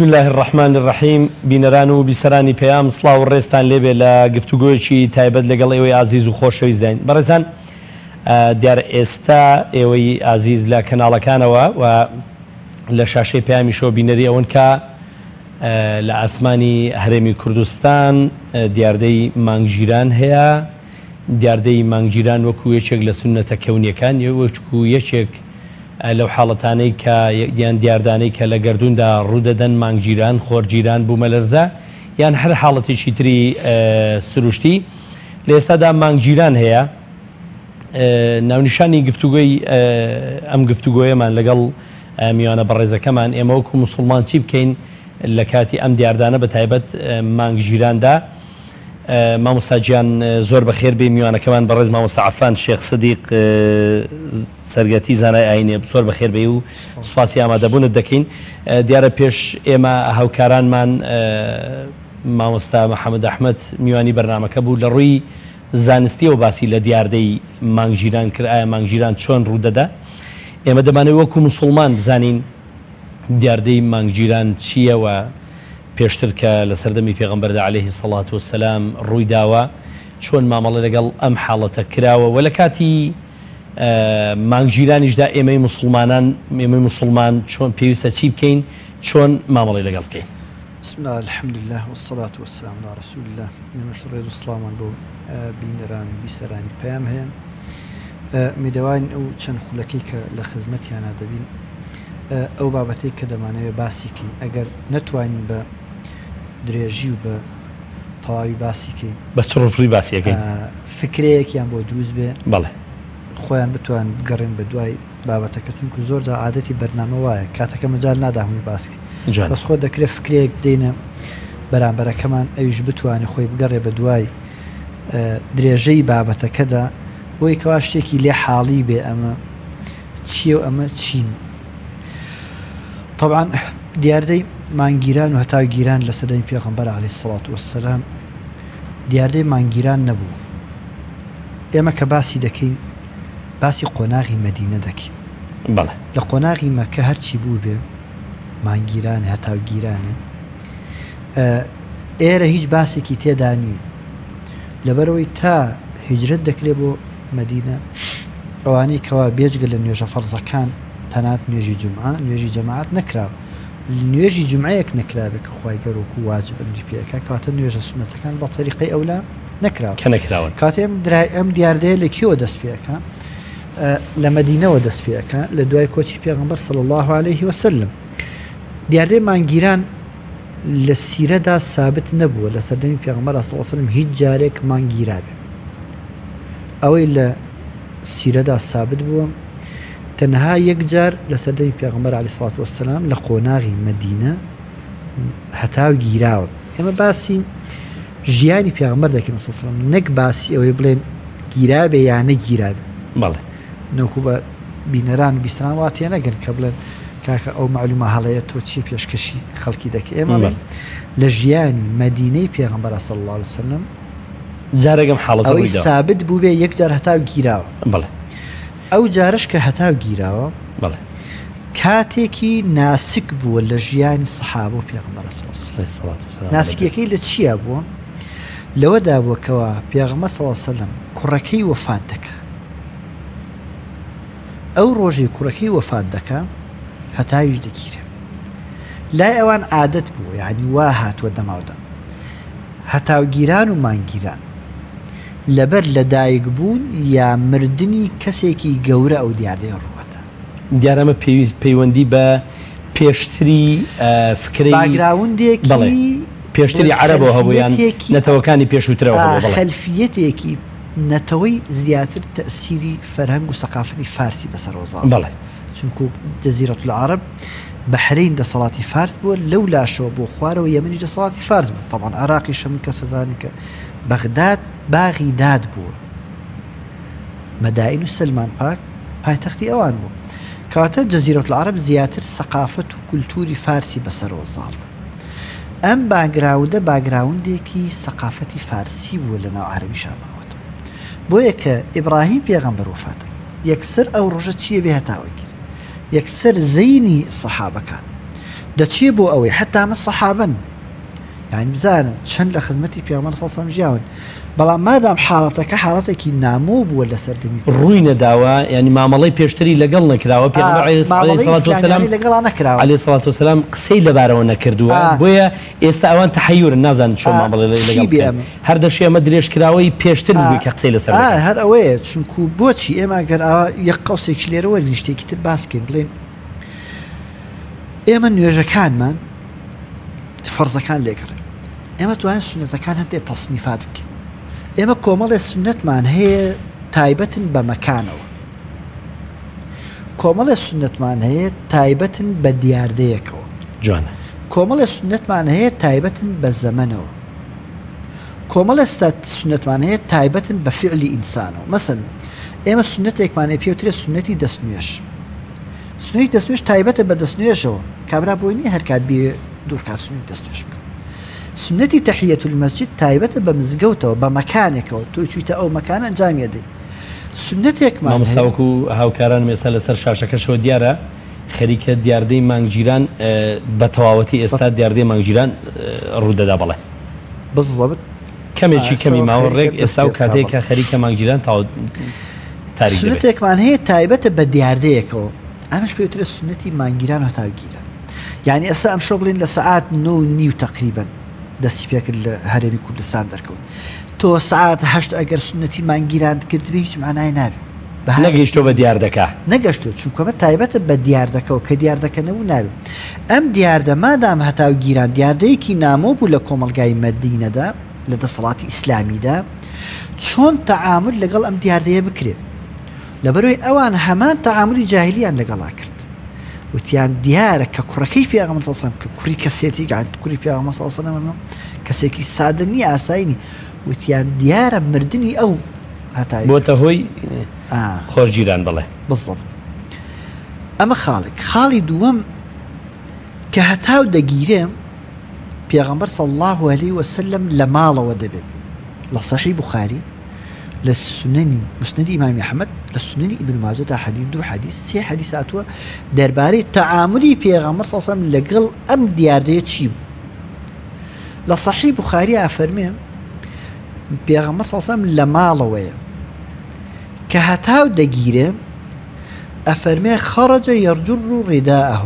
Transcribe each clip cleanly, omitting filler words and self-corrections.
بسم اللە الرحمن الرحیم بینەران و بیسەرانی پەیام سڵاو و ڕێزتان لێبێ لە گفتوگۆیەکی تایبەت لەگەڵ ئێوەی ئازیز و خۆشەویستداین بەڕێزان دیارە ئێستا ئێوەی ئازیز لە کەناڵەکانەوە و لە شاشەی پەیامیشەوە بینەری ئەوەن کە لە ئاسمانی هەرێمی کوردستان دیاردەی مانگگیران هەیە دیاردەی مانگگیران وەکو یەکێک لە سوننەتە کەونیەکان وەکو یەکێک لەو حاڵەتانەی کە یان دیاردانەی کە لە گەردووندا ڕوودەدەن، مانگگیران، خۆرگیران، بوومەلەرزە یان هەر حاڵەتێکی تری سروشتی. لە ئێستادا مانگگیران هەیە. ناونیشانی گفتوگۆی ئەم گفتوگۆیەمان لەگەڵ میوانە بەڕێزەکەمان ئێمە وەکو موسوڵمان چی بکەین لە کاتی ئەم دیاردانە بە تایبەت مانگگیراندا؟ مامۆستا گیان زۆر بەخێر بێی میوانەکەمان بەڕێز مامۆستا عەفان شێخ سدیق سەرگەتی زانای ئاینێ زۆر بەخێر بێی و سوپاسی ئامادەبوونت دەکەین دیارە پێش ئێمە هاوکارانمان مامۆستا محەممەد ئەحمەد میوانی بەرنمەکە بوو لە ڕووی زانستیەوە باسی لە دیاردەی مانگگیران کرد ئایا مانگگیران چۆن ڕوودەدا ئێمە دەمانەوێت وەکو مسلمان بزانین دیاردەی مانگگیران چییە و پێشتر کە لە سەردەمی پێغەمبەردا علیه الصلوة والسلام ڕووی داوە چۆن مامەڵە لەگەڵ ئەم حاڵەتە کراوە وە لە کاتی مانگگیرانیشدا ئێمەی موسڵمانان ئێمەی موسڵمان چۆن پێویستە چی بکەین چۆن مامەڵەی لەگەڵ بکەین؟ بسم اللە الحمد للە والصلاة والسلام علی رسول اللە ئێمەش ڕێز و سڵاومان بۆ بینەران و بیسەرانی پەیام هەیە ئومیدەوارین ئەو چەند خولەکەی کە لە خزمەتیانە دەبین ئەو بابەتەی کە دەمانەوێت باسی کەین ئەگەر نەتوانین بە درێژی و بە تەواوی باسی کەین بە چڕوپڕی باسی ئەکەین فکرەیەکیان بۆ دروست بێ بەڵێ خۆیان بتوان بگەڕێن بە دوای بابەتەکە چونکو زۆر جار عادەتی بەرنامە وایە کاتەکە مەجال نادا هەمووی باس کەین جوان بەس خۆ دەکرێت فکرەیەک بدەینە بەرامبەرەکەمان ئەویش بتوانێت خۆی بگەڕێ بە دوای درێژەی بابەتەکەدا بۆی کەوا شتێکی لێ حاڵی بێ ئەمە چییە و ئەمە چین؟ تەبعەن دیاردەی مانگگیران و هەتاوگیران لە سەردەمی پێغەمبەر عەلەیهی سڵات وەسەلام دیاردەی مانگگیران نەبوو. ئێمە کە باسی دەکەین باسی قۆناغی مەدینە دەکەین. بەڵێ. لە قۆناغی مەکە هەرچی بوو بێ مانگگیرانێ هەتاوگیرانێ ئێرە هیچ باسێکی تێدا نییە. لەبەرئەوەی تا هیجرەت دەکرێ بۆ مەدینە ئەوانەی کەوا بێجگە لە نوێژە فەرزەکان تەنات نوێژی جومعە نوێژی جەماعەت نەکراوە نوێژی جومعەیەک نەکرابێت کە خوای گەورە وەکو واجب ئەمری پێ ئەکا کەواتە نوێژە سوننەتەکان بە تەریقەی ئەولا نەکراوە کە نەکراون کاتێ ئەم درای ئەم دیاردەیە لە کوێوە دەست پێ ئەکا لە مەدینەوە دەست پێ ئەکا لە دوای کۆچی پێغەمبەر صلی الله علیه وسلم دیاردەی مانگیران لە سیرەدا سابت نەبووە لە سەردەمی پێغەمبەر صلی اللە علیه وسلم هیچ جارێک مانگ گیرابێ ئەوەی لە سیرەدا سابت بووە تەنها یەک جار لە سەردەمی پێغەمبەر علیه الصلاة والسلام لە قۆناغی مەدینە هەتاو گیراوە ئێمە باسی ژیانی پێغەمبەر دەکەین صلی اللە علیه وسلم نەک باسی ئەوەی بڵێن گیرابێ یا نەگیرابێ بەڵێ نەوکو بە بینەران و بیستران وا تێنەگەن کە بڵێن کاکە ئەو مەعلومە هەڵەیە تۆ چی پێشکەشی خەڵکی دەکەی ئێمە ئەڵێین لە ژیانی مەدینەی پێغەمبەر صلی اللە علیه وسلم جارێک ئەم حاڵەتە ئەوەی ڕوویداوە. سابت بووبێ یەک جار هەتاو گیراوە بەڵێ ئەو جارەش کە هەتاو گیراوە بەڵێ کاتێکی ناسک بووە لە ژیانی سەحابە و پێغەمبەر صلی اللە علیه وسلم. علیه الصلاة والسلام علیه. ناسکیەکەی لە چیا بووە؟ لەوەدا بووە کەوا پێغەمبەر صلی اللە علیه وسلم کوڕەکەی وەفات دەکا ئەو ڕۆژەی کوڕەکەی وەفات دەکا هەتاویش دەگیرێ لای ئەوان عادەت بووە یعنی وا هاتووە دەماودەم هەتاوگیران و مانگگیران لەبەر لەدایک بوون یا مردنی کەسێکی گەورە ئەو دیاردەیە ڕووەتە. دیارە ئەمە پێویست پەیوەندی بە پێشتری فکرەی باگراوندێکی بەڵێ پێشتری عەرەبەوە هەبوو یان خەلفیەتێکی نەتەوەکانی پێشووترەوە هەبوو بەڵێ. خەلفیەتێکی نەتەوەی زیاتر تەئسیری فەرهەنگ و سەقافەتی فارسی بەسەرەوە زاڵ بوو. بەڵێ. چونکو جەزیرەت العرب بەحرەین دەسەڵاتی فارس بووە لەو لاشەوە بۆ خوارەوە یەمەنیش دەسەڵاتی فارس بوو تەبعەن عێراقیش هەموو کەس ئەزانێ کە بەغداد باغی داد بووە مەدائین و سەلمان پاک پایتەختی ئەوان بوو کەواتە جەزیرەت العرب زیاتر سەقافەت و کولتوری فارسی بەسەرەوە زاڵ بوو ئەم باگراوندە باگراوندێکی سەقافەتی فارسی بووە لە ناو عەرەبیشا ماوەتەوە بۆیە کە ئیبراهیم پێغەمبەر وەفات یەکسەر ئەو ڕۆژە چییە بێ هەتاوە گیر یەکسەر زەینی سەحابەکان. دەچێ بۆ ئەوەی حتا ئەمە سەحابەن یانی بزانە چەند لە خزمەتی پێغەمبەر صلی الله علیه و ژیاون بەڵام مادام حاڵەتەکە حاڵەتێکی نامۆ بووە لە سەردەمی ڕووی نەداوە یانی مامەڵەی پێشتری لەگەڵ نەکراوە پێغەمبەر علیه الصلاة والسلام لەگەڵا نەکراوە علیه الصلاة والسلام قسەی لەبارەوە نەکردووە بۆیە ئێستا ئەوان تحیرن نازانن چۆن مامەڵەی لەگەڵ بکەن هەر دەشێ ئەمە درێژکراوەی پێشتر بووی کە قسەی لەسەر دەکرد. هەر ئەوەیە چونکو بۆچی ئێمە گەر ئاوا یەک قەوسێکی لێرە وەرگرین شتێکی تر باس بکەین بڵێین ئێمە نوێژەکانمان فەرزەکان لێگەڕێن ئێمە توانین سونەتەکان هەندێ تەسنیفات بکەین ئێمە کۆمەڵێ سونەتمان هەیە تایبەتن بە مەکانەوە کۆمەڵێ سونەتمان هەیە تایبەتن بە دیاردەیەکەوە جوانە کۆمەڵێ سونەتمان هەیە تایبەتن بە زەمەنەوە کۆمەڵێ سونەتمان هەیە تایبەتن بە فعلی ئینسانەوە مەسەن ئێمە سونەتێکمان هەیە پێوترێ سونەتی دەستنوێژ سنووری دەستنوێژ تایبەتە بە دەستنوێژەوە کابرا بۆی نییە هەرکات بێ دوورکات سنووری دەستنوێژ بکە سنەتی تەحیەت المەسجد تایبەتە بە مزگەوتەوە بە مەکانێکەوە تۆ چوویتە ئەو مەکانە ئەنجامی ئەدەی سنەتێکمان مامۆستا وەکو هاوکارانم ئێستا لەسەر شاشەکەشەوە دیارە خەریکە دیاردەی مانگگیران بە تەواوەتی ئێستا دیاردەی مانگگیران ڕوودەدا بەڵێ بزڵبت کەمێکی کەمی ماوە ڕێک ئێستا و کاتێک کە خەریکە مانگگیران تاو تاریک دەبێت. سوننەتێکمان هەیە تایبەتە بە دیاردەیەکەوە ئەمەش پێوترێت سوننەتی مانگگیران و هەتاوگیران یعنی ئێستا ئەمشەو بڵێن لە سەعات نۆ و نیو تەقریبەن دەستی پێکرد لە هەرێمی کوردستان دەرکەوت تۆ سەعات هەشت ئەگەر سوننەتی مانگگیرانت کردبێ هیچ مانای نابێ نەگەیشتووە بە دیاردەکە. نەگەشتووە چونکە ئەمە تایبەتە بە دیاردەکەوە کە دیاردەکە نەبوو نابێ ئەم دیاردە مادام هەتاو گیران دیاردەیەکی نامۆ بوو لە کۆمەڵگای مەدینەدا لە دەسەڵاتی ئیسلامیدا چۆن تەعامول لەگەڵ ئەم دیاردەیە بکرێت لەبەرەوەی ئەوان هەمان تەعاملی جاهلیان لەگەڵا کرد وتیان دیارە کە کوڕەکەی پێغەمبەر صلی الله علیه و سلم کە کوڕی کەسێتی گان کوڕی پێغەمبەر صلی الله علیه و سلم کەسێکی سادە نییە ئاسایی نییە وتیان دیارە مردنی ئەو هەتاوی بۆتە هۆی خۆشگیران بڵێ بالضبط ئەمە خاڵێک خاڵی دووەم کە هەتاو دەگیرێ پێغەمبەر صلی اللە علیە وسلم لە ماڵەوە دەبێت لە صحیح بخاری لە سننی مسندی ئیمامی ئەحمەد لە سننی ئیبن ماجەدا حەدیث دوو حەدیث سێ حەدیث هاتووە دەربارەی تەعاملی پێغەمبەر صلی اللە علیه وسلم لەگەڵ ئەم دیاردەیە چی بوو لە صحیح بخاری ئافەرمێ پێغەمبەر صلی اللە علیه وسلم لە ماڵەوەیە کە هەتاو دەگیرێ ئەفەرمێ خرج يرجر رداءه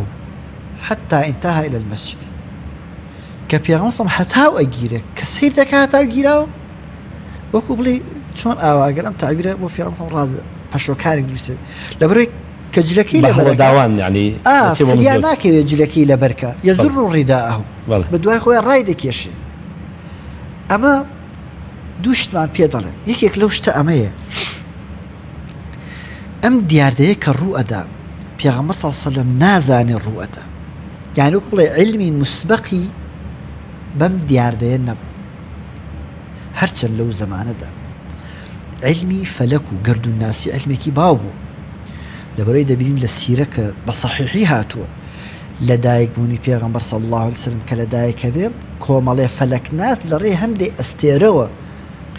حتی انتهی الی المسجد کە پێغەمبەر صلی هەتاو ئەگیرێ کە سەیر دەکا هەتاو گیراوە وەکو بڵێ چۆن ئاوا ئەگەر ئەم تعبیرە بۆ پێغەمبەر صلی ڕاست بێ پەشۆکارێک دروست بێ لەبەرئەوەی کە جلەکەی لەبەرەکە داوان یعنی فریا ناکەوێت جلەکەی لەبەرکە یەجر ڕیداءه بە دوای خۆی ڕای دەکێشێ ئەمە دوو شتمان پێ دەڵێن یەکێک لەو شتە ئەمەیە ئەم دیاردەیە کە ڕوو ئەدا پێغەمبەر صلی اللە علیە وسلم نازانێ ڕوو ئەدا یانی وەکو بڵێ علمی مسبقی بەم دیاردەیە نەبوو هەرچەند لەو زەمانەدا علمی فەلەک و گردونناسی علمێکی باو بوو لەبەرەی دەبینین لە سیرە کە بە سەحیحی هاتووە لە دایک بوونی پێغەمبەر صلی الله علیه وسلم کە لە دایکە بێ کۆمەڵێ فەلەکناس لە ڕێی هەندێ ئەستێرەوە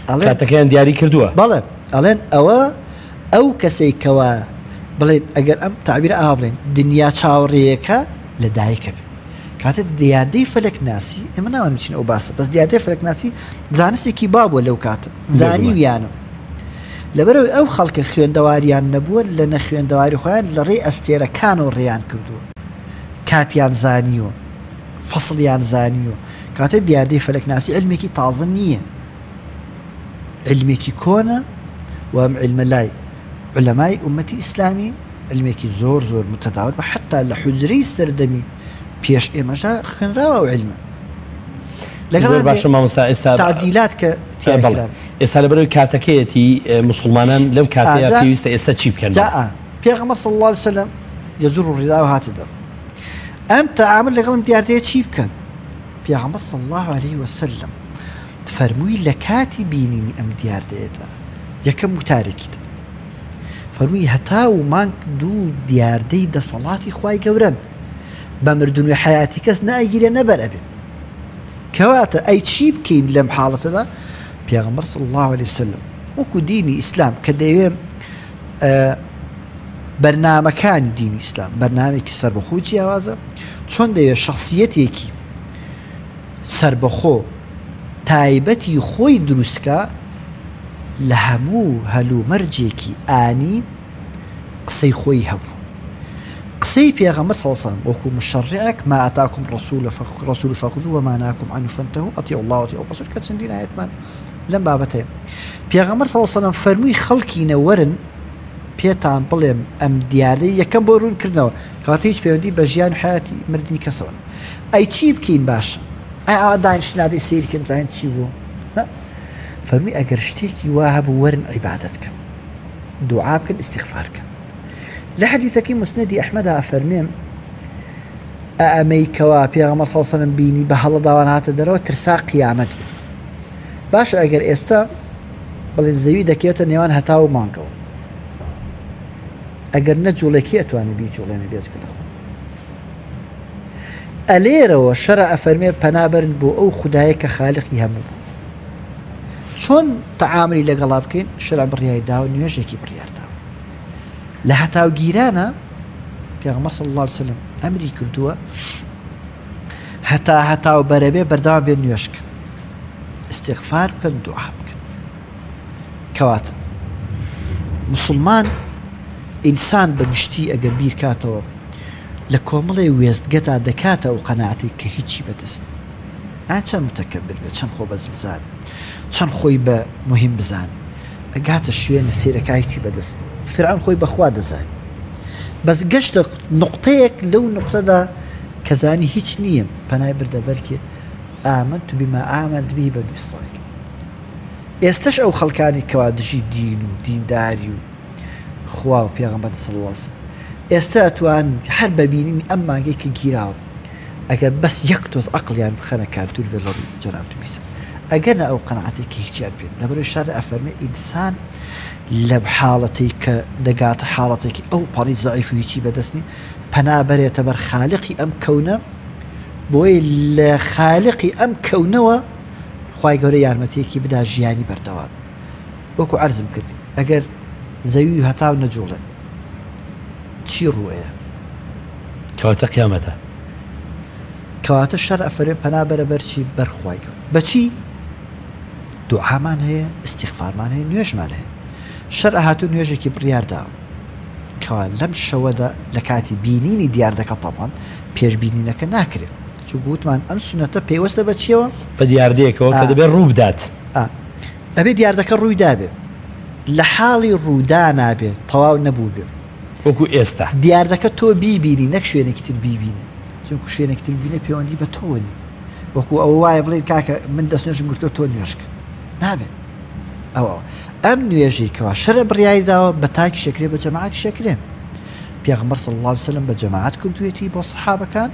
ئەڵێن کاتەکەیان دیاری کردووە. بەڵێ ئەڵێن ئەوە ئەو کەسەی کەوا بڵێن ئەگەر ئەم تەعبیرە ئاوا بڵێن دنیا چاوەڕێیەکە لە دایکە بێ کاتە دیاردەی فەلەکناسی ئێمە ناوان بچین ئەو باسە بەس دیاردەی فەلەکناسی زانستێکی با بووە لەو کاتە زانیویانە لەبەرەوەی ئەو خەڵکە خوێندەواریان نەبووە لە نەخوێندەواری خۆیان لە ڕێی ئەستێرەکانەوە ڕێیان کردووە کاتیان زانیوە فەسڵیان زانیوە کاتێ دیاردەی فەلەکناسی علمێکی تازە نییە علمێکی کۆنە و ئەم علمە لای علەمای ئومەتی ئیسلامی علمێکی زۆر زۆر متداول بە حتا لە حجرەی سەردەمی پێش ئێمەشدا خوێنراوە ئەو علمە لەگەڵ باشە مامۆستا ئێستا تعدیلات کە ئێستا لەبەرەوەی کاتەکەیەتی مسلمانان لەم کاتەیە پێویستە ئێستا چی بکەن پێغەمبەر صلی الله علیه وسلم یەجر ڕیدا و هاتە دەر ئەم تەعامل لەگەڵم دیاردەیە چی بکەن پێغەمبەر صلی اللە علیه وسلم فەرمووی لە کاتی بینینی ئەم دیاردەیەدا یەکەم وتارێکی دا فەرمووی هەتاو و مانگ دوو دیاردەی دەسەڵاتی خوای گەورەن بە مردن و حیاتی کەس ناگیرێ نەبەر ئەبێ کەواتە ئەی چی بکەین لەم حاڵەتەدا پێغەمبەر صلی الله علیه وسلم وەکو دینی ئیسلام کە دەیەوێ بەرنامەکانی دینی ئیسلام بەرنامێکی سەربەخۆ جیاوازە. چۆن دەیەوێت شەخسیەتێکی سەربەخۆ تایبەتی خۆی دروستکا لە هەموو هەلومەرجێکی ئانی قسەی خۆی هەبوو. قسەی پێغەمبەر صلی اللە علیه و سلم وەکو مشەڕعێک ما اتاکم الرسول رسول فخذوه وما نهاکم عنه فانتهوا اطیعوا الله واطیعوا الرسول کە چەندین ئایەتمان لەم بابەتەیە. پێغەمبەر صلی اللە علیه و سلم فەرمووی خەڵکینە وەرن پێتان بڵێم ئەم دیارەی یەکەم بۆ ڕوون کردنەوە کەواتە هیچ پەیوەندی بە ژیان و حیاتی مردنی کەسەوە ئەی چی بکەین باشە ئەی ئاوا دانیشتنادەی سەیرکەن زانین چی بوو فەرمی ئەگەر شتێکی وا هەبوو وەرن عیبادەت کەن دوعا بکەن ئیستیغفار کەن لە حەدیثەکەی مسندی ئەحمەدا ئەفەرمێم ئەمەی کەوا پێغەمبەر صلی الله علیه و سلم بینی بە هەڵەداوان هاتە دەرەوە ترسا قیامەت بێ باشە ئەگەر ئێستا بڵێن زەوی دەکەوێتە نێوان هەتاو و مانگەوە ئەگەر نەجوڵێ کێ ئەتوانێ بیجوڵێنێ بێجگە لە خوا ئەلێرەوە شەرع ئەفەرمێ پەنابەرن بۆ ئەو خودایە کە خالقی هەموو بوو چۆن تەعاملی لەگەڵا بکەین شەرع بڕیاری داوە نوێژێکی بڕیار داوە لە هەتاوگیرانە پێغەمبەر صلی الله علیه وسلم ئەمری کردووە هەتا هەتاو بەرەبێ بەردەوام بێن نوێژکەن استغفار بکەن دوعا بکەن کەواتە مسلمان ئینسان بە گشتی ئەگەر بیر کاتەوە لە کۆمەڵێ وێستگەدا دەکاتە ئەو قەناعەتەی کە هیچی بەدەست ئا چەند متەکەبر بێت چەند خۆ بەزلزان چەند خۆی بە مهم بزانێ ئەگاتە شوێنە سێرەکە هیچی بەدەست فرعون خۆی بەخوا دەزانێ بەس گەشتە نقطەیەک لەو نقطەدا کە زانی هیچ نییە پەنای بردە بەرکێ آمنت بما آمنت به بنو إسرائيل ئێستش ئەو خەڵکانی کەوا دژی دین و دینداری و خوا و پێغەمبەر صلی اللە علیه وسلم ئێستا ئەتوان هەر بە بینینی ئەم مانگەی کە گیراوە ئەگەر بەس یەک تۆز عەقڵیان بخەنە کار دوور بێت لە ڕووی جەنابت میسە ئەگەر نە ئەو قەناعەتەی کە هیچیان پێ لەبەرەوەی شەرع ئەفەرمێ ئینسان لە حاڵەتەی کە دەگاتە حاڵەتێکی ئەو پەڕی زەعیف و هیچی بەدەست نی پەنا بەرێتە بەر خالقی ئەم کەونە بۆی لە خالقی ئەم کەونەوە خوای گەورە یارمەتیەکی بدا ژیانی بەردەوام وەکو عەرزم کردی ئەگەر زەوی و هەتاو نەجوڵێن چی ڕووەیە؟ کەواتە قیامەتە. کەواتە شەرع ئەفەرمێ پەنا بەرە بەر چی؟ بەر خوای گەورە. بەچی؟ دوعامان هەیە، ئیستیغفارمان هەیە، نوێژمان هەیە. شەرع هاتوو نوێژێکی بڕیار داوە کەوا لەم شەوەدا لە کاتی بینینی دیاردەکە تەبعەن پێش بینینەکە ناکرێت چونکە وتمان ئەم سونەتە پەیوەستە بە چیەوە؟ بە دیاردەیەکەوە کە دەبێت ڕوو بدات. ئەبێ دیاردەکە ڕووی دابێ لە حاڵی ڕوودانا بێ تەواو نەبووبێ. وەکو ئێستا. دیاردەکە تۆ بیبینی نەک شوێنێکی تر بیبینێ چونکو شوێنێکی تر ببینێ پەیوەندی بە تۆوە نیە وەکو ئەوە وایە بڵێن کاکە من دەست نوێژم گرتووە تۆ نوێژ کە نابێ ئەوە ئەم نوێژەی کەوا شەرع بڕیاری داوە بە تاکی شەکرێ بە جەماعەتی شەکرێ پێغەمبەر صلی الله علیه وسلم بە جەماعەت کردوێتی بۆ سەحابەکان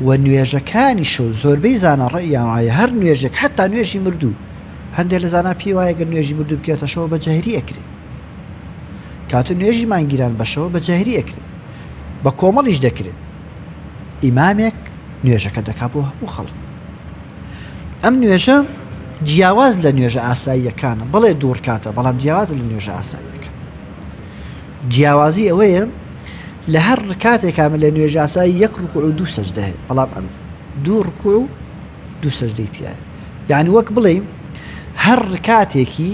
و نوێژەکانی شەو زۆربەی زانا ڕەئیان وایە هەر نوێژێک حتا نوێژی مردوو هەندێک لە زانا پێی وایە گەر نوێژی مردوو بکرێتە شەوە بە جەهری ئەکرێ کاتە نوێژی مانگیران بە شەوە بە جەهری ئەکرێ بە کۆمەڵیش دەکرێ ئیمامێک نوێژەکە دەکا بۆ هەموو خەڵک ئەم نوێژە جیاواز لە نوێژە ئاساییەکانە بڵێ دوورکاتە بەڵام جیاواز لە نوێژە ئاساییەکە جیاوازی ئەوەیە لە هەر ڕکاتێکا من لە نوێژ ئاسایی یەک ڕکوع و دوو سەجدە هەیە بەڵام ئەم دوو ڕکوع و دوو سەجدەی تایە یعنی وەک بڵێ هەر ڕکاتێکی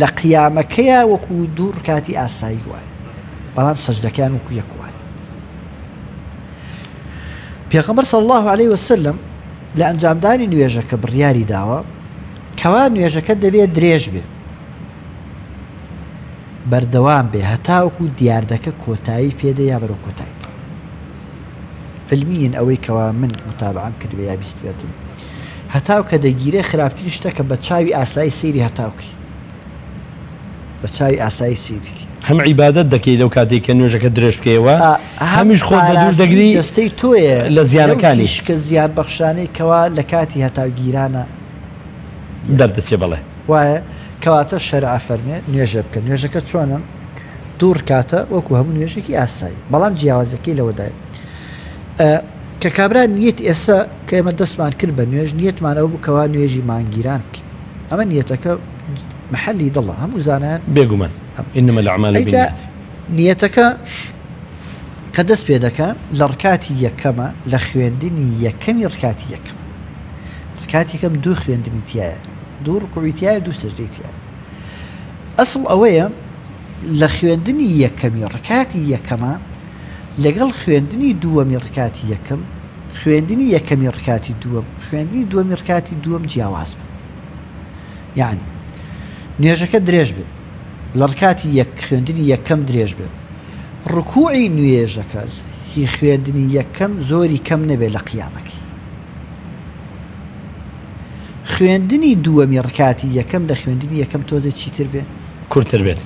لە قیامەکەیە وەکو دوو ڕکاتی ئاسایی وایە بەڵام سەجدەکەیان وەکو یەک وایە پێغەمبەر صلی الله عليه وسلم لە ئەنجامدانی نوێژەکە بڕیاری داوە کەوا نوێژەکە دەبێت درێژ بێ بەردەوام بێ هەتاوەکو دیاردەکە کۆتایی پێ دێ یا بەرەو کۆتایی دەڕوا. علمیەن ئەوەی کەوا من متابعەم کردبێ یا بیستبێتم هەتاو کە دەگیرێ خراپترین شتە کە بە چاوی ئاسایی سەیری هەتاو کەی بە چاوی ئاسایی سەیری کەی. هەم عیبادەت دەکەی لەو کاتەی کە نوێژەکە درێژ بکەیەوە هەمیش خۆت بە دوور دەگری جەستەی تۆیە لە زیانەکانی. لەو تیشکە زیان بەخشانەی کەوا لە کاتی هەتاو گیرانە دەردەچێ بەڵێ. وایە کەواتە شەرع ئەفەرمێ نوێژە بکە نوێژەکە چۆنە دوو ڕکاتە وەکو هەموو نوێژێکی ئاسایی بەڵام جیاوازەکەی لەوەدایە کە کابرا نیەت ئێستا کە ئێمە دەستمان کرد بە نوێژ نیەتمان ئەو بوو کەوا نوێژی مانگیران بکەین ئەمە نیەتەکە محلی دڵە هەموو زانایان بێگومان إنما الأعمال بالنيات نیەتەکە کە دەست پێ دەکا لە ڕکاتی یەکەمە لە خوێندنی یەکەمی ڕکاتی یەکەم ڕکاتی یەکەم دوو خوێندنی تایە دوو ڕکوعی تایە دوو سەجدەی تایە ئەسڵ ئەوەیە لە خوێندنی یەکەمی ڕکاتی یەکەمە لەگەڵ خوێندنی دووەمی ڕکاتی یەکەم خوێندنی یەکەمی ڕکاتی دووەم خوێندنی دووەمی ڕکاتی دووەم جیاواز بن یعنی نوێژەکە درێژ بێت لە ڕکاتی یەک خوێندنی یەکەم درێژ بێت ڕکوعی نوێژەکە هی خوێندنی یەکەم زۆری کەم نەبێت لە قیامەکەی خوێندنی دووەمی ڕکاتی یەکەم لە خوێندنی یەکەم تۆزێ چیتر بێ؟ کورتتر بێت.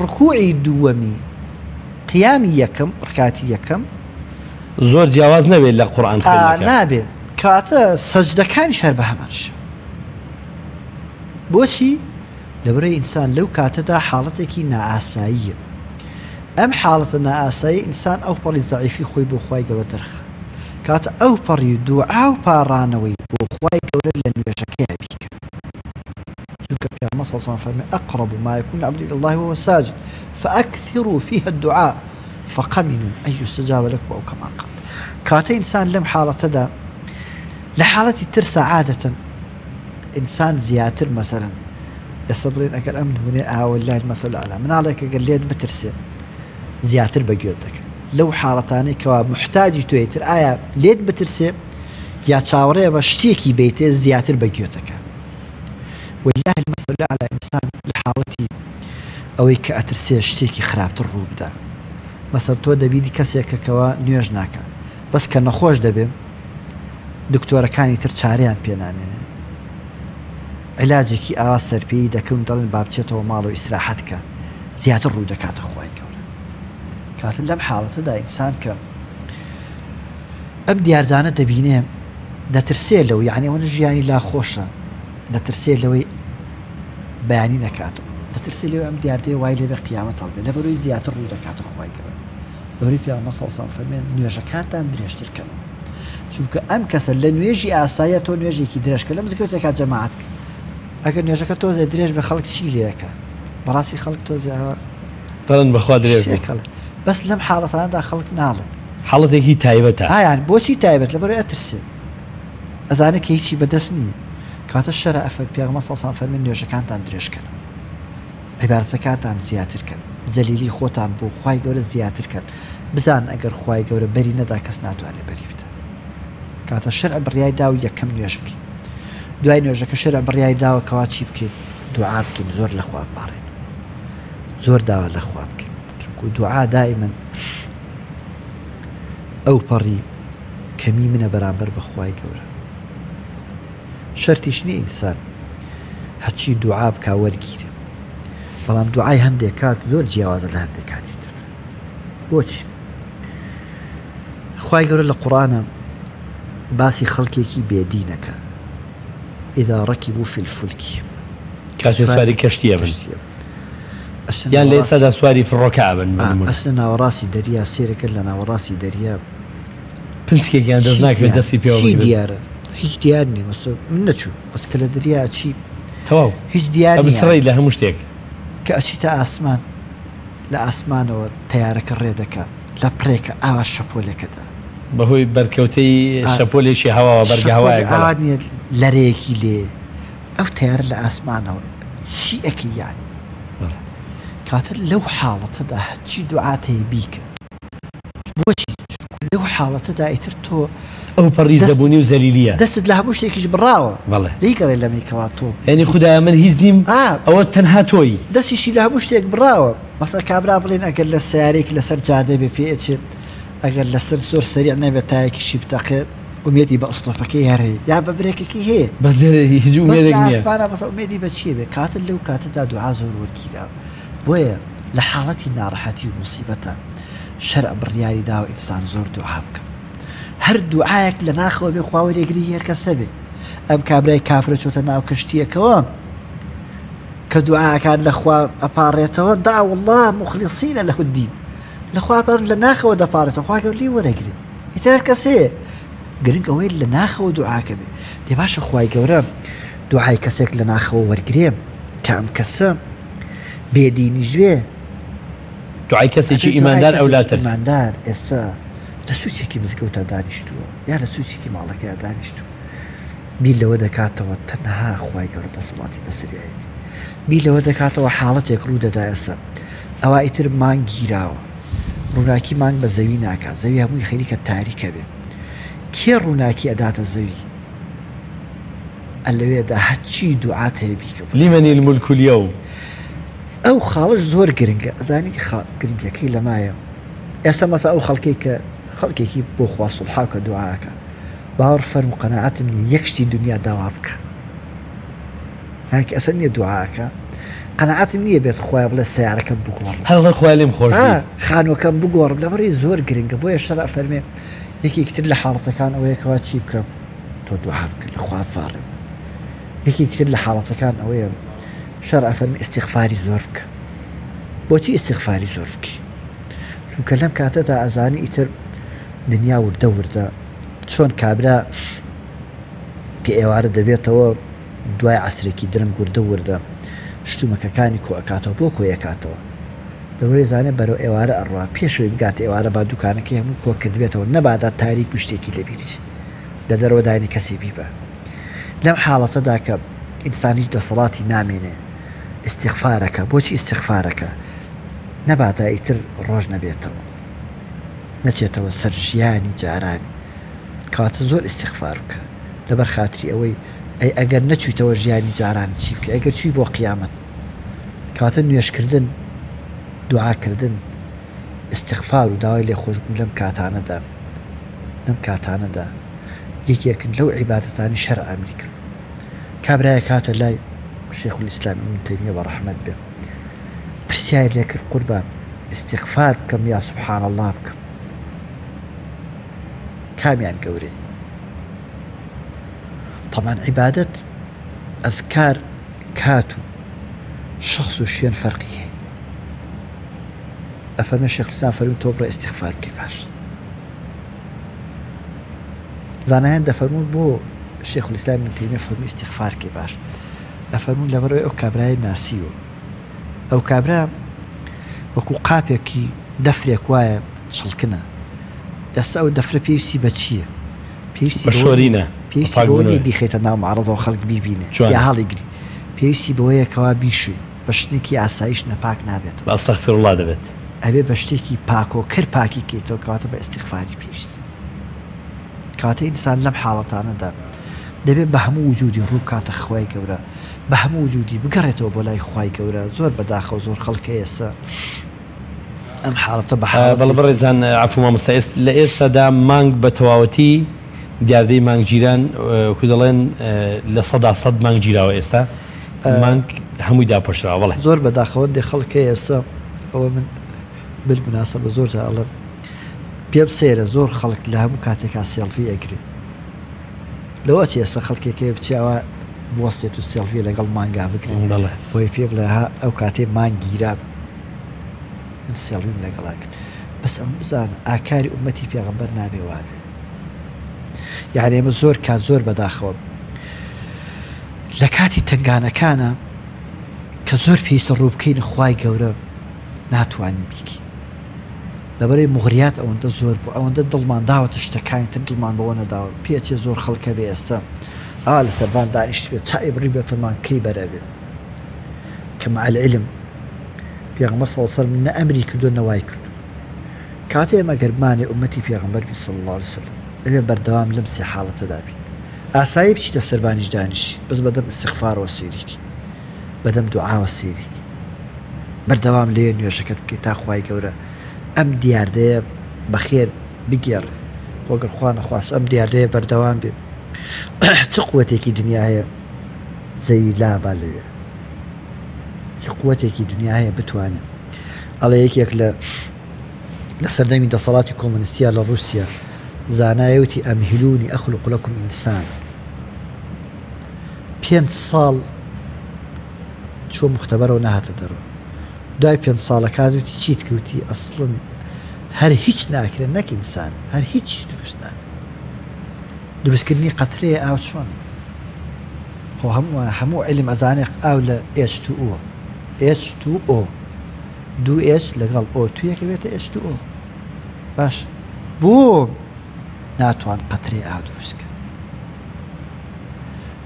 ڕکوعی دووەمی قیامی یەکەم ڕکاتی یەکەم. زۆر جیاواز نەبێت لە قورئان خوێندنەکە. نابێ کەواتە سەجدەکانیش هەر بە هەمان شێوە. بۆچی؟ لەبەرئەوەی ئینسان لەو کاتەدا حاڵەتێکی نائاساییە. ئەم حاڵەتە نائاسایی ئینسان ئەوپەڕی زەعیفی خۆی بۆ خوای گەورە دەرخا. کەواتە ئەوپەڕی دوعا و پاڕانەوەی بۆ خوای گەورە لە نوێژەکەیا بیکە. چونکە پێغەمبەر صلی اللە علیه و سلم فەرمی اقرب ما يكون العبد الى الله وهو ساجد فاکثروا فيها الدعاء فقمن ان يستجاب لكم او كما قال. کەواتە ئینسان لەم حاڵەتەدا لە حاڵەتی ترسا عادەتەن ئینسان زیاتر مەسەلەن ئێستا بڵێن ئەگەر ئەم نمونەی ئاوە لای المثل الاعلى مناڵێک ئەگەر لێت بترسێ زیاتر بە گوێت دەکەن لەو حاڵەتانەی کەوا محتاجی تۆی تر ئایا لێت بترسێ یا چاوەڕێ بە شتێکی بیتێ زیاتر بە گوێتەکە والله المثل الاعلى ئینسان لە حاڵەتی ئەوەی کە ئەترسێ شتێکی خراپتر ڕوو بدا مەسەر تۆ دەبینی کەسێکە کەوا نوێژ ناکە بەس کە نەخۆش دەبێ دکتۆرەکانی تر چارەیان پێ نامێنێ عیلاجێکی ئاوا سەرپێیی دەکەن و دەڵێن با بچێتەوە ماڵەوە ئیسراحەت کە زیاتر ڕوو دەکاتە خوای گەورە کاتە لەم حاڵەتەدا ئینسان کە ئەم دیاردانە دەبینێ دەترسێ لەو یعنی ئەوەنە ژیانی لا خۆشە دەترسێ لەوەی بەیانی نەکاتەوە دەترسێ لەوەی ئەم دیاردەیە وای لێبێ قیامەت هەڵبێ لەبەرەوەی زیاتر ڕوو دەکاتە خوای گەورە لەبەرەوەی پێغەمبەر صلی اللە علیه و سلم فەرمووی نوێژەکانتان درێژتر کەنەوە چونکە ئەم کەسە لە نوێژی ئاساییە تۆ نوێژێکی درێژ کە لە مزگەوتێکا جەماعەت کە ئەگەر نوێژەکە تۆزێ درێژ بە خەڵک چی لێکە بەڕاستی خەڵک تۆزێ دەڵێن بەخوا درێژ بوو. بەس لەم حاڵەتانەدا خەڵک ناڵێ حاڵەتێکی تایبەتە. ئایان بۆچی تایبەت لەبەرئەوەی ئەترسێ ئەزانێ کە هیچی بەدەست نییە کەواتە شەرع پێغەمبەر صلی اللە علیه و سلم فەرمی نوێژەکانتان درێژ کەنەوە عیبادەتەکانتان زیاتر کەن زەلیلی خۆتان بۆ خوای گەورە زیاتر کەن بزانن ئەگەر خوای گەورە بەری نەدا کەس ناتوانێت بەری بدا کاتە شەرع بڕیای داو یەکەم نوێژ بکەین دوای نوێژەکە شەرع بڕیای داوە کەوا چی بکەین دوعا بکەین زۆر لە خوا بپاڕێن زۆر داوا لە خوا بکەین چونکو دوعا دائما ئەو پەڕی کەمی منە بەرامبەر بە خوای گەورە شەرتیش نیە ئینسان هەرچی دوعا بکا وەرگیرێ بەڵام دوعای هەندێک کات زۆر جیاوازە لە هەندێک کاتی تر بۆچی خوای گەورە لە قورئانە باسی خەڵکێکی بێدینەکە إذا ركبوا في الفلك کاتێ سواری کەشتیە بن یان لە ئێستادا سواری فڕۆکە ئەبن ئەسلە ناوەڕاستی دەریا سێرەکە لە ناوەڕاستی دەریا پنچکێکیان دەست ناکەوێت دەستی پێوە چی دیارە هیچ دیار نییە مەسە من نەچوو بەس کە لە دەریا چی تەواو هیچ دیار نییە بسڕی لە هەموو شتێک کە ئەچیتە ئاسمان لە ئاسمانەوە تەیارەکە ڕێ دەکا لە پرێکە ئاوا شەپۆلێکەدا بەهۆی بەرکەوتەی شەپۆلێکی هەواوە بەرگە هەوایەک ئاوا نییە لەرەیەکی لێ ئەو تەیارە لە ئاسمانەوە چی ئەکەی یان کاتە لەو حاڵەتەدا هەرچی دوعات هەیە بیکە بۆچی چونکو لەو حاڵەتەدا ئیتر تۆ ئەو پەڕی زەبوونی و زەلیلیە دەستت لە هەموو شتێکیش بڕاوە بەڵێ لێی گەڕێ لەمەی کەوا تۆ یعنی خودایە من هیچ نیم ئەوە تەنها تۆی دەستیشی لە هەموو شتێک بڕاوە مەسە کابرا بڵێن ئەگەر لە سیارێک لەسەر جادە بێ پێ ئەچێ ئەگەر لەسەر زۆر سەریع نەبێت تایەکیشی بتەقێت ئومێدی بە ئەستۆپەکەی هەر هەیە یا بە برێکەکەی هەیە بەس لێرە هیچ ئومێدێک نییە ئاسمانە بەس ئومێدی بە چییە بێ کاتە لەو کاتەدا دوعا زۆر وەرگیراوە بۆیە لە حاڵەتی ناڕەحەتی و موسیبەتا شەرع بڕیاری داوە ئینسان زۆر دوعا بکا هەر دوعایەک لە ناخەوە بێ خوا وەرێگری هەر کەسە بێ ئەم کابرای کافرە چۆتە ناو کەشتیەکەوە کە دوعاکان لە خوا ئەپاڕێتەوە دعوا الله مخلصین له الدین لە خوا پەر لە ناخەوە دەپارێتەوە خوا گەورە لێی وەرەگرێ ئیتر هەر کەس هەیە گرنگ ئەوەیە لە ناخەوە دوعاکە بێ دێ باشە خوای گەورە دوعای کەسێک لە ناخەوە وەرگرێ کە ئەم کەسە بێدینیش بێ. دوعای کەسێکی ئیماندار ئەولاتر. ئیماندار ئێستا لە سوچێکی مزگەوتا دانیشتووە یا لە سوچێکی ماڵەکەیا دانیشتووە بیر لەوە دەکاتەوە تەنها خوای گەورە دەسەڵاتی بەسەریایەتی بیر لەوە دەکاتەوە حاڵەتێک ڕوو دەدا ئێستا ئەوا ئیتر مانگ گیراوە ڕووناکی مانگ بە زەوی ناکا زەوی هەمووی خەریکە تاریکە بێ کێ ڕووناکی ئەداتە زەوی ئەلەوێدا هەرچی دوعات هەیە بیکە بۆ لمن الملک اليوم. ئەو خاڵەش زۆر گرنگە ئەزانی گرنگەکەی لەمایە ئێستا مەسا ئەو خەڵکەی کە خەڵکێکی بۆ خوا سوڵحاو کە دوعاکە باوەڕ فەرموو قەناعەتم نیە یەک شتی دنیا داوا بکە هەرکی ئەسەر نییە دوعاکە قەناعەتم نییە بێت خۆیان بڵێ سیارەکەم بگۆڕم هەڵ خۆیان لێم خۆش خانوەکەم بگۆڕم لەبەڕی زۆر گرنگە بۆیە شەرع فەرمێ یەکێکی تر لە حاڵەتەکان ئەوەیە کەوا چی بکەم تۆ دوعا بکە لە خوا بپاڕێ یەکێکی تر لە حاڵەتەکان ئەوەیە شەرع فەرمی ئیستیغفاری زۆر بکە بۆچی ئیستیغفاری زۆر بکەی چونکە لەم کاتەدا ئەزانی ئیتر دنیا وردە وردە چۆن کابرا کە ئێوارە دەبێتەوە دوای عسرێکی درەنگ وردە وردە شتومەکەکانی کۆ ئەکاتەوە بۆ کۆی ئەکاتەوە لەوەی زانێ بەرەو ئێوارە ئەڕوا پێشەوەی بگاتە ئێوارە با دوکانەکەی هەموو کۆ کردبێتەوە نەبادا تاریک و شتێکی لەبیر چی لە دەرەوە داینی کەسی بیبە لەم حاڵەتەدا کە ئینسان هیچ دەسەڵاتی نامێنێ ئیستیغفارەکە بۆچی ئیستیغفارەکە نەبادا ئیتر ڕۆژ نەبێتەوە نەچێتەوە سەر ژیانی جارانی کەواتە زۆر ئیستیغفار بکە لەبەر خاتری ئەوەی ئەی ئەگەر نەچویتەوە ژیانی جاران چی بکە ئەگەر چوی بۆ قیامەت کەواتە نوێژکردن دوعاکردن ئیستیغفار و داوای لێخۆشبوون لەم کاتانەدا لەم کاتانەدا یەکێکن لەو عیبادەتانی شەرع ئەمری کرد کابرایەک هاتە لای شێخ الئیسلام ابن تەیمیە بە ڕەحمەت بێ پرسیاری لێ کرد قوربان ئیستیغفار بکەم یا سبحان اللە بکەم کامیان گەورەی طبعا عیبادەت ئەذکار کات و شخص و شوێن فەرقی هەیە ئەفەرمێ شێخ الئیسلام فەرمی تۆ بڕێ ئیستیغفار بکەی باش زانایان دەفەرموون بۆ شێخ الئیسلام ابن تەیمیە فەرمووی ئیستیغفار کەی باش ئەفەرموون لەبەرئەوەی ئەو کابرای ناسیوە ئەو کابرا وەکو قاپێکی دەفرێک وایە چڵکنە ئێستا ئەو دەفرە پێویستی بە چییە؟ پێویستی بە شۆرینە پێویستی بەوە نییە بیخەیتە ناو معرەزەوە خەڵک بیبینێ یا هەڵیگری پێویستی بەوەیە کەوا بیشوی بە شتێکی ئاساییش نەپاک نابێتەوە بە ئەستەغفیروڵڵا دەبێت. ئەبێ بە شتێکی پاکۆکەر پاکی کەیتەوە کەواتە بە ئیستیغفاری پێویستە. کەواتە ئینسان لەم حاڵەتانەدا دەبێت بە هەموو وجودی ڕوو بکاتە خوای گەورە بە هەموو وجودی بگەڕێتەوە بۆ لای خوای گەورە زۆر بەداخەوە زۆر خەڵک هەیە ئێستا ئەم حاڵەتە بە حاڵەتێکی. بەڵێ بەڕێزان عەفو مامۆستا ئێست لە ئێستادا مانگ بە تەواوەتی دیاردەی مانگ گیران وەکو دەڵێن 100% مانگ گیراوە ئێستا مانگ هەمووی داپۆشراوە بەڵێ. زۆر بەداخەوە هەندێک خەڵک هەیە ئێستا ئەوە من بالمناسبە زۆر جار ئەڵێم پێم سەیرە زۆر خەڵک لە هەموو کاتێکا سێڵفی ئەگرێ لەوە ئەچێ ئێستا خەڵکێک هەیە بچێ ئەوە بوەستێت و سێڵفی لەگەڵ مانگا بگرێ بەڵێ بۆی پێ بڵێ ها ئەو کاتێ مانگ گیرا من سێڵفیم لەگەڵا کرد بەس ئەم بزانە ئاکاری ئومەتی پێغەمبەر نابێ وابێ یعنی ئێمە زۆر کات زۆر بەداخەوە لە کاتی تنگانەکانە کە زۆر پێویستە ڕووبکەین خوای گەورە ناتوانین بیکەین لەبەرەی موغریات ئەوەندە زۆر بوو ئەوەندە دڵمان داوەتە شتەکانی تر دڵمان بەوە نەداوە پێچێ زۆر خەڵک هەبێ ئێستا ئا لە سەربان دانیشتبێ چاوی بڕی بێتە مان کەی بەرەبێ کە مع العلم پێغەمبەر صلی الله علیه وسلم نە ئەمری کردو نە وای کردو کاتێ ئێمە گەر بمانێ ئومەتی پێغەمبەر بین صلی الله علیه وسلم ئەبێ بەردەوام لەم سێ حاڵەتەدا بین ئاسایی بچیتە سەربانیش دانیشی بەس بەدەم ئیستیغفارەوە سەیری بەدەم دوعاوە سەیری کەی بەردەوام لێ نوێژەکەت بکەیت تا خوای گەورە ئەم دیاردەیە بەخێر بگێڕێ خۆ گەر خوا نەخواست ئەم دیاردەیە بەردەوام بێ چ قوتێکی دنیا هەیە زەوی لابا لەوێ چ قوتێکی دنیا هەیە بتوانێت ئەڵێ یەکێک لە لە سەردەمی دەسەڵاتی کۆمۆنیستیا لە ڕووسیا زانایەوتی ئەمهلونی ئەخلق لەکم ئینسان پێنج ساڵ چووە موختەبەرەوە نەهاتە دەرەوە دوای پێنج ساڵەکان وتی چیت کرد وتی ئەسڵن هەر هیچ ناکرێت نەک ئینسان هەر هیچیش دروست نابێت دروستکردنی قەترەیە ئاو چۆنە خۆ هەموو هەموو علم ئەزانێ ئاو لە H2O H2O. دوو H لەگەڵ O two یەک ئەبێتە H two O. باش بۆ ناتوان قەترەی ئاو دروست کەن؟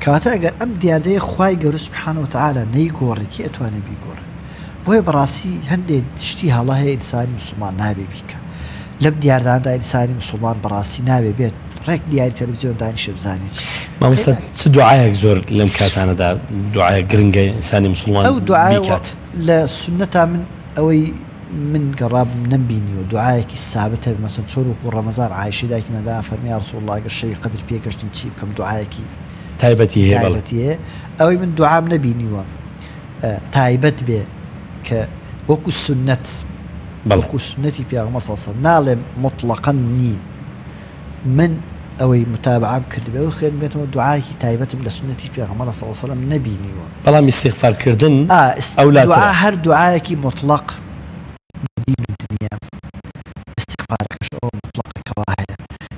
کەواتە ئەگەر ئەم دیاردەیە خوای گەورە سبحانە وتعالی نەیگۆڕێ کێ ئەتوانێ بیگۆڕێ؟ بۆیە بەڕاستی هەندێ شتی هەڵە هەیە ئینسانی مسوڵمان نابێ بیکا لەم دیاردانەدا ئینسانی مسوڵمان بەڕاستی نابێ بێت ڕێک دیاری تەلەفزیۆن دانیشێ بزانێ چی مامۆستا چ دوعایەک زۆر لەم کاتانەدا دوعایەک گرنگە ئینسانی مسوڵمان ئەو دوعایە لە سوننەتا من ئەوەی من گەڕابم نەمبینیوە دوعایەکی سابت هەبێ مەسەن چۆن وەکو ڕەمەزان عائیشەی دایکی مەدان فەرمی یا رسول اللە گەر شەوی قەدر پێگەشتم چی بکەم دوعایەکی تایبەتی هەیە بەڵێ. تایبەتی هەیە ئەوەی من دوعام نەبینیوە تایبەت بێ کە وەکو سوننەت بەڵێ. وەکو سوننەتی پێغەمبەر صلی اللە علیە وسلم ناڵێم موتڵەقەن نی من ئەوەی متابعەم کردبێ و خوێندبێتەوە دوعایەکی تایبەتم لە سوننەتی پێغەمبەر صلی اللە علیە وسلم نەبینیوە. بەڵام ئیستیغفار کردن ئەولاترە. دوعا هەر دوعایەکی موتڵەق بۆ دین و دنیا ئیستیغفارەکەش ئەوە موتڵەقە کەوا هەیە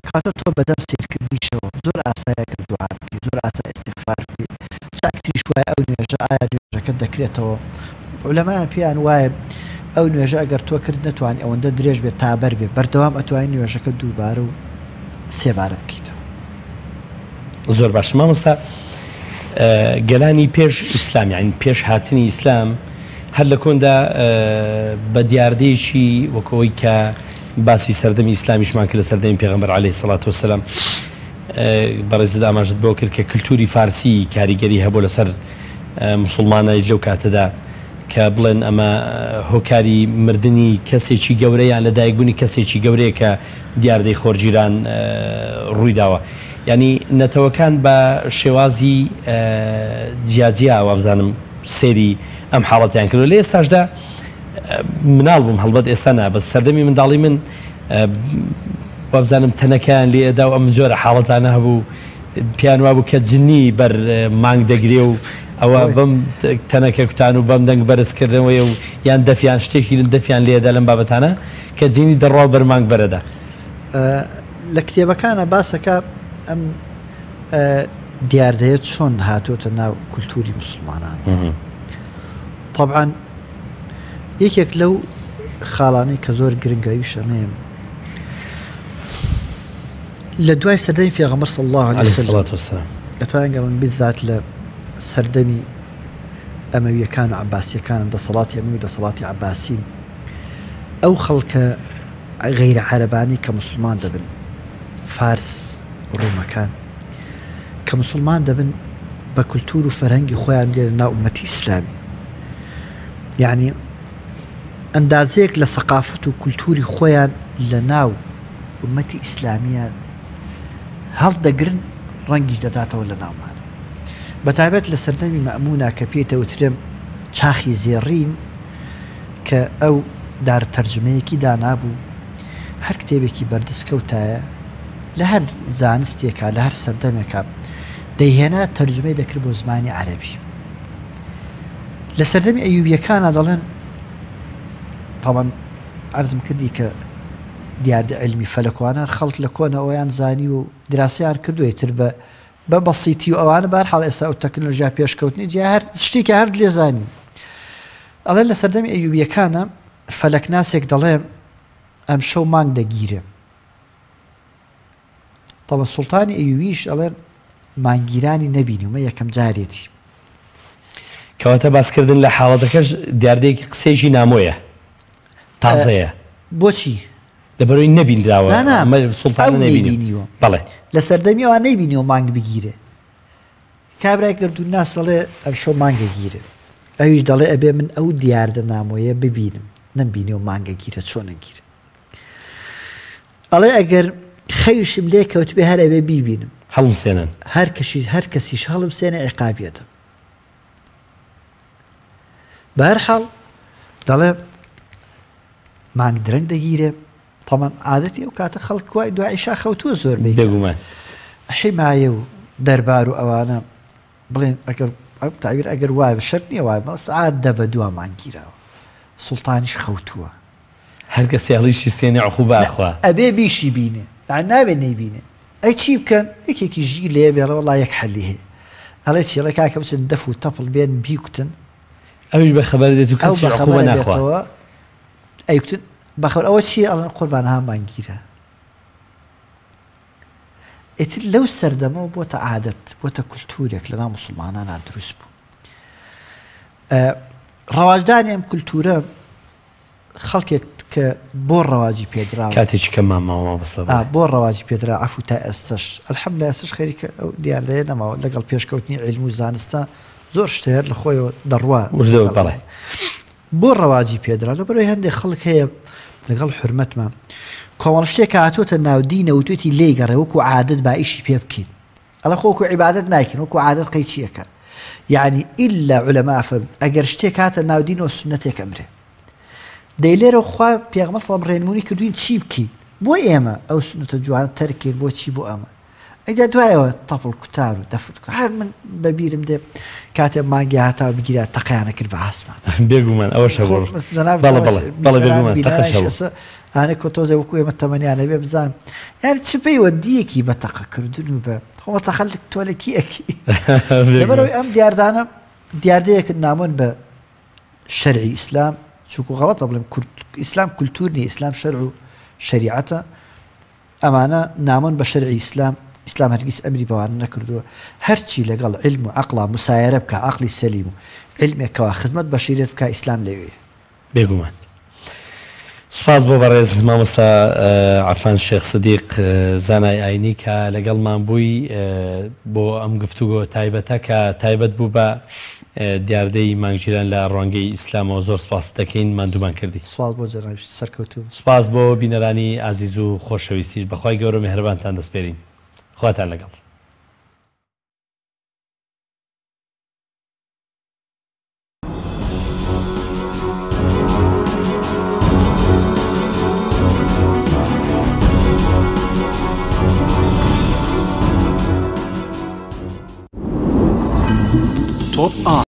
کەواتە تۆ بەدەم سەیرکردنیشەوە زۆر ئاسایە گەر دوعا بکەی زۆر ئاسایە ئیستیغفار بکەی چاکتریش وایە ئەو نوێژە ئایا نوێژەکە دەکرێتەوە عولەمایان پێیان وایە ئەو نوێژە ئەگەر تۆ کرد نەتوانی ئەوەندە درێژ بێت تا بەر بێ بەردەوام ئەتوانی نوێژەکە دووبارە و سێبارە بکەیتەوە. زۆر باشە مامۆستا گەلانی پێش ئیسلام یانی پێش هاتنی ئیسلام هەر لە کۆندا بە دیاردەیەکی وەکەوەی کە باسی سەردەمی ئیسلامیشمان کرد لە سەردەمی پێغەمبەر عەلەیهی سەڵات وەسەلام بەڕێزت ئاماژەت بۆ کرد کە کللتوری فارسی کاریگەری هەبوو لەسەر مسلمانە لەو کاتەدا کە بڵێن ئەمە هۆکاری مردنی کەسێکی گەورە یان لەدایکبوونی کەسێکی گەورەیە کە دیاردەی خۆرگیران ڕوویداوە. یانی نەتەوەکان بە شێوازی جیاجیا وابزانم سەیری ئەم حاڵەتیان کردوە. لە ئێستاشدا مناڵ بووم هەڵبەت ئێستا نا بەس سەردەمی منداڵی من وابزانم تەنەکەیان لێ ئەدا و ئەم جۆرە حاڵەتانە هەبوو پیان وابوو کە جنی بەر مانگ دەگرێ و ئەوە بەم تەنەکە کوتان و بەم دەنگ بەرزکردنەوەی و یان دەفیان شتێکی دەفیان لێدا لەم بابەتانە کە جینی دەڕوا و بەر مانگ بەرەدا. لە کتێبەکانا باسەکە ئەم دیاردەیە چۆن هاتۆتە ناو کولتوری مسلمانان طبعا یەکێک لەو خاڵانەی کە زۆر گرنگە ئەویش ئەمەیە لە دوای سەردەمی پێغەمبەر صلی الله علیه وسلم دەتوانین گەڵن بالذات لە سەردەمی ئەمەویەکان و عەباسیەکان دەسەڵاتی ئەمەوی و دەسەڵاتی عەباسی ئەو خەڵکە غەیرە عەرەبانەی کە موسڵمان دەبن، فارس، ڕوومەکان، کە موسڵمان دەبن بە کولتوور و فەرهەنگی خۆیان دێنە ناو ئوممەتی ئیسلامی. یەعنی ئەندازەیەک لە سەقافەت و کولتووری خۆیان لە ناو ئوممەتی ئیسلامییە هەڵدەگرن، ڕەنگیش دەداتەوە لە ناومان. بەتایبەت لە سەردەمی مەئموونا کە پێی دەوترێ چاخی زێڕین، کە ئەو دار تەرجمەیەکی دانابوو، هەر کتێبێکی بەردەست کەوتایە، لە هەر زانستێکا، لە هەر سەردەمێکا دەیهێنا تەرجومەی دەکرد بۆ زمانی عەرەبی. لە سەردەمی ئەیوبیەکانا دەڵێن، تەبعەن عەرزم کردی کە دیاردە عیلمی فەلەکوانە خەڵک لە کۆنەوەیان زانی و دراسەیان کردووە ئیتر بە بە بەسیتی و ئەوانە بەهەرحاڵ ئێستا ئەو تەکنۆلۆژیا پێشکەوتنی جیا هەر شتێکی هەر لێ زانی. ئەڵێ لە سەردەمی ئەیوبیەکانە فەلەکناسێک دەڵێ ئەمشەو مانگ دەگیرێ. تەبە سوڵتانی ئەیوبیش ئەڵێن مانگگیرانی نەبینیومە یەکەم جارێتی. کەواتە باسکردن لە حاڵەتەکەش دیاردەیەکی قسەیەکی نامۆیە تازەیە. بۆچی؟ لەبەرئەوەی نەبینراوە نا نا ئەمە سوڵتانە ئەو نەیبینیوە. نەیبینیوە. بەڵێ. لە سەردەمی ئەوان نەیبینیوە مانگ بگیرێ. کابرای گەردوونناس دەڵێ ئەمشەو مانگ ئەگیرێ. ئەویش دەڵێ ئەبێ من ئەو دیاردە نامۆیە ببینم. نەمبینیوە مانگ ئەگیرێ چۆن ئەگیرێ. ئەڵێ ئەگەر خەویشم لێ کەوتبێ هەر ئەبێ بیبینم. هەڵمسێنن. هەر کەشی هەر کەسیش هەڵمسێنێ عیقابی ئەدەم. بەهەرحاڵ دەڵێ مانگ درەنگ دەگیرێ تەمان عادەتی ئەو کاتە خەڵک وای دوای عیشا خەوتووە زۆربەی کات. بێگومان. حیمایە و دەربار و ئەوانە بڵێن ئەگەر ئەو تعبیر ئەگەر وایە شەرت نییە وایە بەڵام سەعات دە بە دوا مانگ گیراوە سوڵتانیش خەوتووە. هەر کەسێ هەڵیشی ستێنێ عقوبە ئەخوا. ئەبێ بیشی بینێ یانی نابێ نەیبینێ ئەی چی بکەن یەکێکی ژیر لێ بێ ئەڵێ وەڵا یەک حەلی هەیە ئەڵێ چی ئەڵێ کاکە بچن دەف و تەپڵ بێن بیکوتن ئەویش بە خەبەر دێت و ئەو کەسیش بە عقوبە خەبەرە ناخوا. بێتەوە. ئەیکوتن بەخەبەر ئەوە چییە ئەڵێن قوربان ها مانگیرە ئیتر لەو سەردەمەوە بۆتە عادەت بۆتە کولتوورێک لەناو موسڵمانانا دروست بوو. ڕەواجدانی ئەم کولتوورە خەڵکێک کە بۆ ڕەواجی پێدراوە کاتێکی کەممان ماوە مامۆستا بڵێ. بۆ ڕەواجی پێدرا عەفو تا ئێستەش الحمدللە ئێستەش خەریکە ئەو دیاردەیە نەماوە لەگەڵ پێشکەوتنی عیلم و زانستە زۆر شت هەر لە خۆیەوە دەڕوا وردە بەڵێ. بۆ ڕەواجی پێدرا لەبەرئەوەی هەندێک خەڵک هەیە لەگەڵ حورمەتما کۆمەڵە شتێک کە هاتۆتە ناو دینە وتوێتی لێی گەڕێ وەکو عادەت با ئیشی پێ بکەین ئەڵێ خۆ وەکو عیبادەت نایکەین وەکو عادەت قەی چیەکە یعنی ئیلا علەما فەرموون ئەگەر شتێک هاتە ناو دینەوە سوننەتێک ئەمرێ دەی لێرە خوا پێغەمبەر صلی اللە ڕێنمونی کردوین چی بکەین بۆ ئێمە ئەو سوننەتە جوانە تەرکەین بۆ چی بۆ ئەمە ئەجا دوایەوە تەپڵ کوتار و دەفر هەر من بە بیرم دێ کاتێ مانگی هاتاو بگیرا تەقیانە کرد بە ئاسمان. بێگومان ئەوەش هەبوو. بەڵێ بەڵێ بەڵێ بێگومان تەقەش هەبوو. ئانە کۆ تۆزێ وەکو ئێمە تەمەنیان هەبێ بزانم یانی چ پەیوەندییەکی بە تەقەکردن و بە خۆ تەقە تۆ لە کی ئەکی لەبەرئەوەی ئەم دیاردانە دیاردەیەکن نامۆن بە شەرعی ئیسلام چونکو غەڵەتە بڵێم ئیسلام کولتور نیە ئیسلام شەرع و شەریعەتە ئەمانە نامۆن بە شەرعی ئیسلام، ئیسلام هەرگیز ئەمری بەوانە نەکردووە، هەرچی لەگەڵ عیلم و عەقڵا مسایەرە بکا، عەقڵی سەلیم و عیلمێک کەوا خزمەت بە شەریعەت بکا ئیسلام لەوێیە. بێگومان. سوپاس بۆ بەڕێز مامۆستا عەفان شێخ سدیق زانای ئاینی کە لەگەڵمان بووی بۆ ئەم گفتوگۆ تایبەتە کە تایبەت بوو بە دیاردەی مانگگیران لە ڕوانگەی ئیسلامەوە زۆر سوپاست دەکەین ماندوومان کردی. سوپاس بۆ جەنابیشت سەرکەوتوو بن. سوپاس بۆ بینەرانی ئازیز و خۆشەویستیش بەخوای گەورە میهرەبانتان دەسپێرین خواتان لەگەڵ. تۆپ ئا.